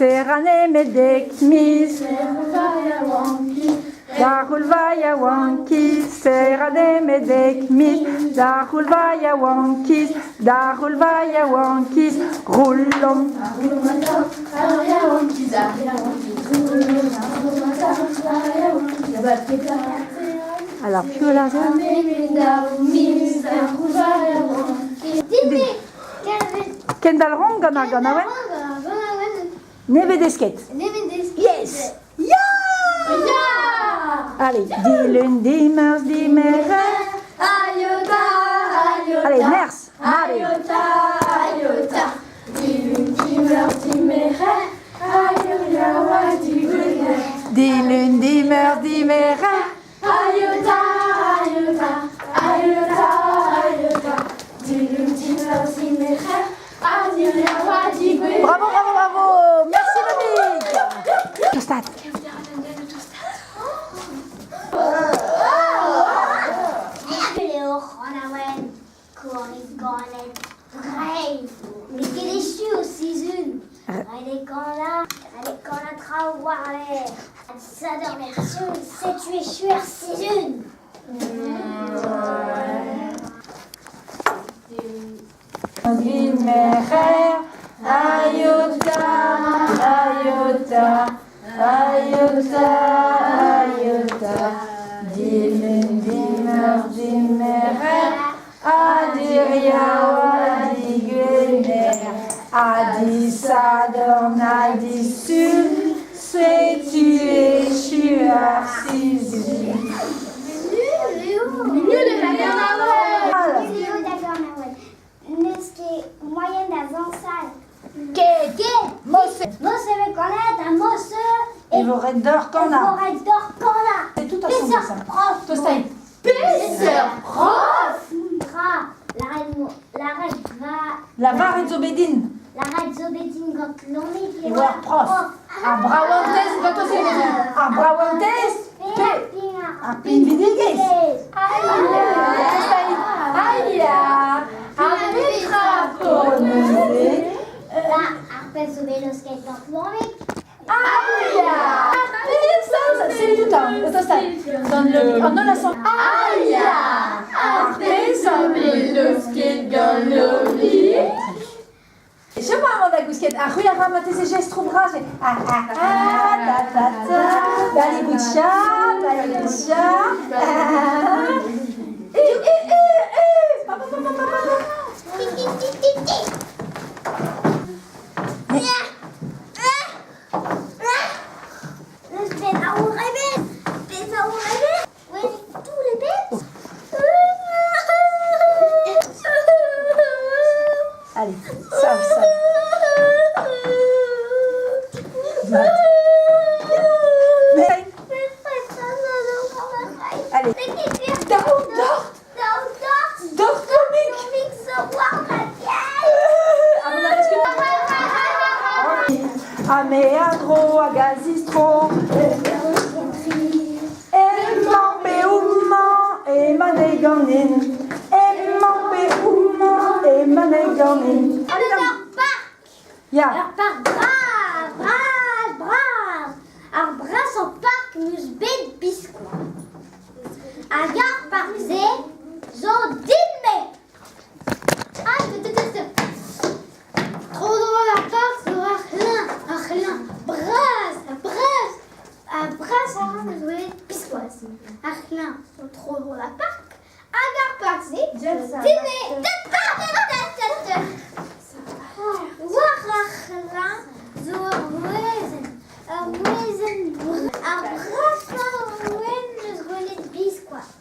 Serra nemet dek miz. Da c'houlva yaouankiz, serra nemet dek miz. Da c'houlva yaouankiz, da c'houlva yaouankiz, roulomp. Alors, piv a lâr Kendalc'homp gant ar ganaouenn Nevez desket. Yes! Ya! Allez, dilun, dimeurzh, dimerc'her. Ayota, ayota. Allez, nerzh, mare. Ayota, ayota. Dilun, dimeurzh, dimerc'her. Ayoya, digwener. Dilun, dimeurzh, dimerc'her. Ayota, ayota. Ayota, ayota. Dilun, dimeurzh, dimerc'her. Ayoya, digwener. Bravo, bravo, bravo. Merci, Monique. Tostat. Eo c'hanaouenn korriganed Breizh. N'eo ket echu o sizhun. Ret eo kanañ, ret eo kanañ traoù war-lerc'h. Sadorn er sul, setu echu ar sizhun. Dimerc'her, aiota, aiota, aiota, aiota. Dilun, dimeurzh, dimerc'her, ha diriaou, ha digwener, ha disadorn, ha disul, setu echu ar sizhun. Eo da ganaouenn. N'eus ket moaien da zañsal. Ket, Ket! Mose. Mose vez kanet ha mose E vo ret deoc'h e kanañ. vo ret deoc'h kanañ. C'est tout ensemble Peseurt ça. prof? Tostait. Peseurt prof? Tra, lâret mo, lâret va, La varet zo bet din. lâret zo bet din gant Lomig E oa ar prof. Ar braventez, ganto se Ar braventez, pe ar pinvidigezh. Tostait. Aia, ar petra po neuze? La, ar pezh zo bet laosket gant Lomig. Aia, ar pezh, c'est tout hein. Tostait. Gant Lomig. An holl asant. Aia, ar pezh zo bet laosket gant Lomig. Je vois amañ da gousket. Ar c'hwi a ra marteze jestroù bras. Ah ah ah, ta ta ta. Baliboucha, baliboucha. Ah. Eh, eh, eh, eh. Pa, pa, pa, pa, pa, pa. Ti, ti, ti, ti, ti. N'eus bet aour ebet. Pezh aour ebet. Welit toull ebet. Allez, sav, sav. Mat. Mais, allez. Daou dort, dort Lomig. Ah, mon a Ha me a dro hag a zistro. Emañ pe homañ emañ dezhi ganin. Emañ pe homañ emañ dezhi ganin. Allez, dam. Ya. Ur park bras, bras, bras. Ar brasañ park 'm eus bet biskoazh. Hag ar park-se zo din-me. Ah, Tro-dro d'ar park zo ar c'hlañv, ar c'hlañv bras, bras, ha brasañ 'm eus gwelet biskoazh. Ar c'hlañv zo tro-dro d'ar park hag ar park-se zo din-me. War ar c'hlañv zo ur wezenn, ur wezenn ar brasañ wezenn 'm eus gwelet biskoazh.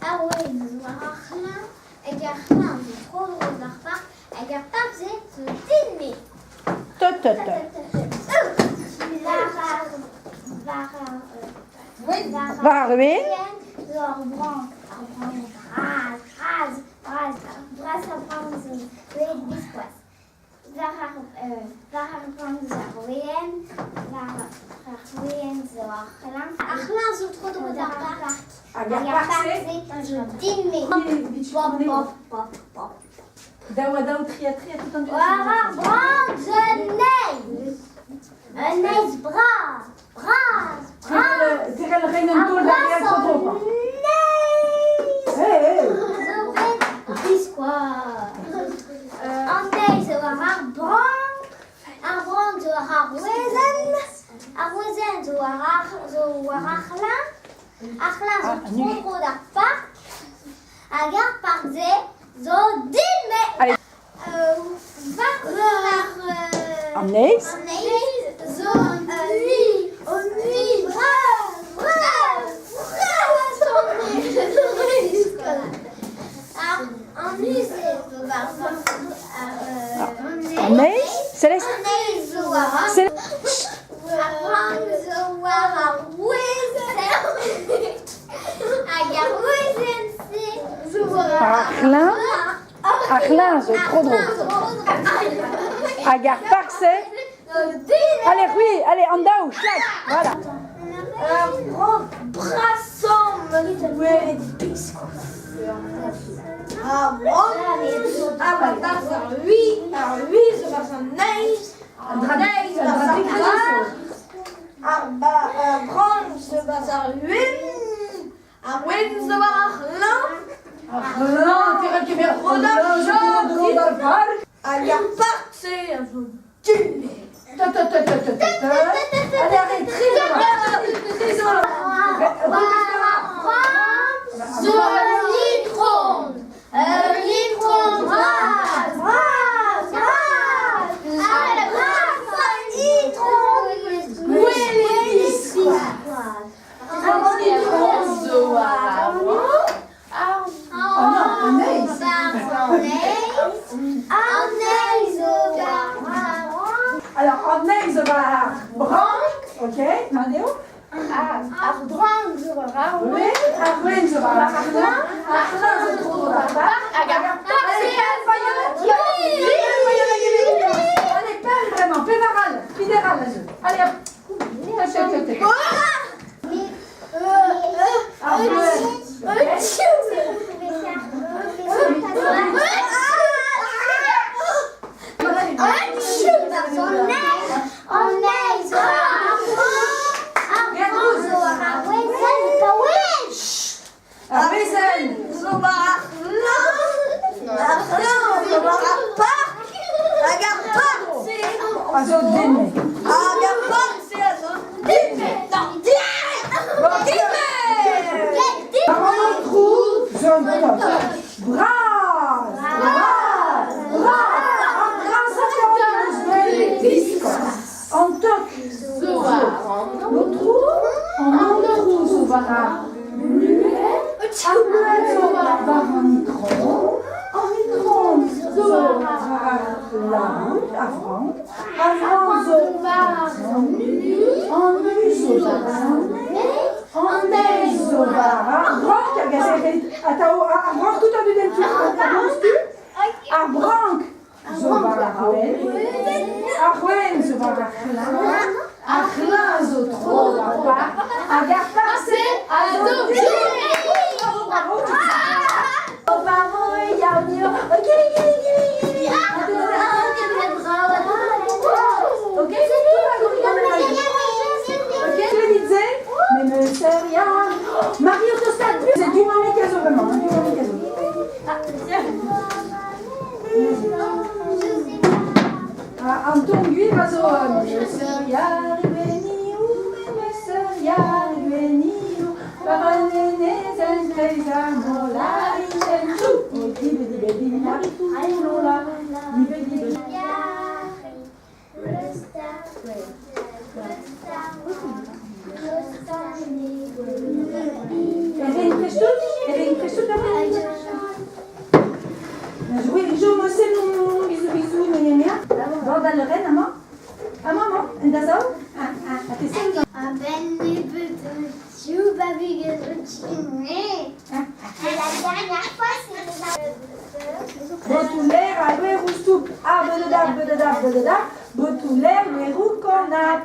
Ar wezenn zo war ar c'hlañv hag ar c'hlañv zo tro-dro d'ar park hag ar park-se zo din-me. Te, te, te. War ar War ar wezenn. zo ur brank, ur brank bras, bras, bras, brasañ brank zo gwelet biskoazh. War ar war ar brank zo ar wezenn, war ar wezenn zo ar c'hlañv. Ar c'hlañv zo tro-dro d'ar park. Hag Hag ar ar park-se park-se zo din-me. Pop, pop, pop, pop. Daou ha daou, tri ha tri, ha tout an dud. War ar brank zo anezhi. Un neizh bras, bras, bras. Terel rein un taol da real tro-dro, quoi. Neizh Hey, hey. zo bet biskoazh. An deiz zo war ar brank, ar brank zo war ar wezenn, ar wezenn zo war ar, zo war ar c'hlañv, ar c'hlañv zo Ah, nu. tro-dro d'ar park, hag ar park-se zo din-me. Allez. War ar An neizh. An neizh zo un ui, un ui bras, bras, bras an neizh. Ar an ui-se zo war ar An neizh. Céleste. An neizh zo war ar Céleste. Ar brank zo war ar wezenn. Hag ar wezenn-se zo war Ar c'hlañv. Ar c'hlañv zo tro-dro. Hag ar park-se. Allez, c'hwi, allez, an daou, schlak. Voilà. Ar brank brasañ 'm eus gwelet biskoazh. Ar brank a oa 'barzh ar ui, ar ui zo 'barzh an neizh, an neizh 'barzh ar c'har, ar ba- ar brank zo 'barzh ar wenn, ar wenn zo war ar c'hlañv. Ar c'hlañv, perak kemer c'hlañv zo tro-dro d'ar park? Hag ar park-se a zo du. Ta ta ta ta ta ta ta. Allez, arrête, tri zo là. Tri zo là. Zo un itron, un itron bras, bras, bras, ar brasañ itron gwelet biskoazh. An itron zo war ar brank. Ar Ah non, an neizh. An neizh zo war ar brank. Alors, an neizh zo war ar brank, ok, mat eo. Ar brank zo war ar Wenn, ar wenn zo war ar c'hlañv, ar c'hlañv zo tro-dro d'ar park. Hag ar park-se Allez, pell, Bayonne. Pell, Bayonne, hag e Allez, pell vraiment, pevar all, pider all a zeu. Allez, hop. Tap, tap, tap, tap. Ar wenn. Ar wezenn. Zo war ar c'hlañv, ar c'hlañv zo war ar park, hag ar park-se, A zo din-me. hag ar park-se a zo din-me, non, din-me! Ar an trou zo un tok. Bras, bras, bras. Ar brasañ kaout eus gwelet biskoazh. An tok zo war an aotrou, an aotrou zo war ar bluenn, ar bluenn zo war an itron, an itron zo war ar lann, ar vrank, ar vrank zo war an u, an u zo war an neizh, an neizh zo war ar brank, hag a zerc'hel atav ar brank tout an dud en tu, a tu, ar brank zo war ar wenn, ar wenn zo war ar c'hlañv, ar c'hlañv zo tro d'ar park, hag ar park-se a zo Bravo, bravo. Bravo, ya, ok, gili, gili, gili. Ok, Ok, je disais, mais me sert rien. Marie Autostade, c'est du Mamikazo vraiment, hein, du Mamikazo. Ah, an ton gwir a zo me ser yar veniou, me ser yar veniou, war an enezenn kreiz ar mor la richen chou. O dibe dibe di la ri la, dibe dibe. Erein prestout? Erein prestout da Jouer jo mosse non bisous bisous gna gna gna. Bord al ren amañ? Amañ amañ, en da zaou? Ah, ah, ah, te sell A-benn nebeut div babig a zo din-me. La dernière fois, c'était Retourner à Roustouk, ah, bededa, bededa, bededa. Botoù ler, loeroù kanab.